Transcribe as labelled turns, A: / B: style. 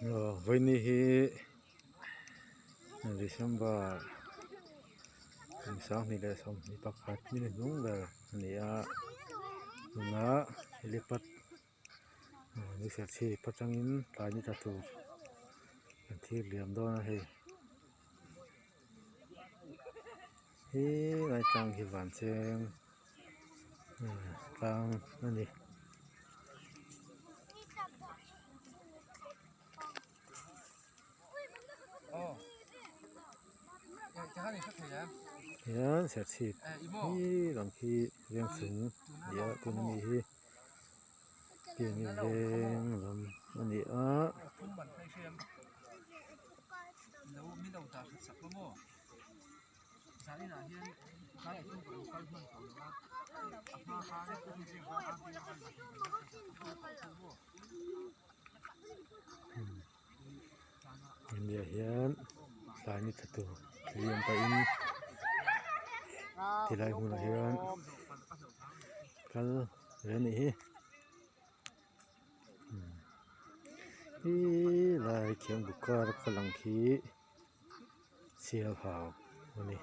A: Aw vawiini hi December kum 2021 ni hnung ber a ni a tunah helipad ni serchhip atangin tlai ni tla tur an thlir liam dawn a hei helai tlang hi van cheng tlang a ni. Hian serchhip hi lam khi veng chung a ni a tuna mi hi pian veng lam a ni a. India hian tlai ni tla tur thliam pahin tilai hmunah hian kal ve a nih hi helai khian buk kar a khaw lang khi. Sial hau a ni.